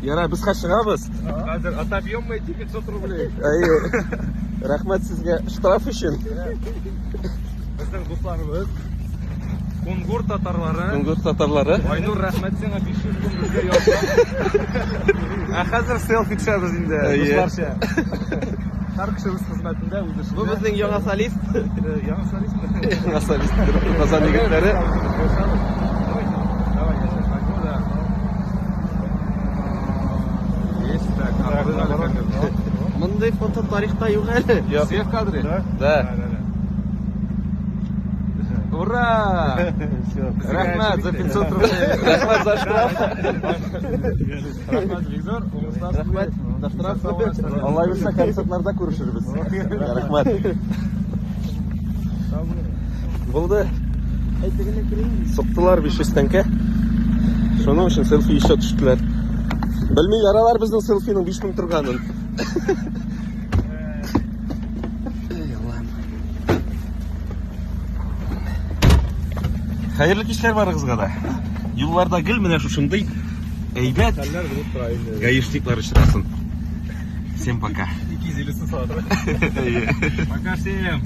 Яра, без хәзер чыгабыз. Хәзер отобьем мы эти 500 рублей. Әйе. Рәхмәт сезгә штраф өчен. Безнең дусларыбыз Кунгур татарлары. Кунгур татарлары. Айнур, рәхмәт сиңа 500 сум безгә язган. Ә хәзер селфи төшәбез инде, дусларча. Һәр кеше үз хезмәтендә, үз эшендә. Бу безнең яңа солист. Яңа солист. Яңа солист. Казан егетләре. Давай, я сейчас возьму, да. Есть, так, Мондый фото тарихта юк әле. Все в кадре? Да. Да. Ура! Рәхмәт за 500 рублей. Рәхмәт за штраф. Рәхмәт, Виктор. Рәхмәт за штраф. Алла бирсә, концертларда күрешербез. Рәхмәт. Булды. Суктылар 500 тәңкә. Шуның өчен селфи еще төштеләр. Белмиләр алар безнең селфиның 5000 торганын. Эй, Аллам. Хәерле кичләр барыгызга да. Юлларда гел менә шушындый әйбәт Хәлләр булып тора инде. гаишниклар очрасын. Всем пока. 250 сум сала. Пока всем.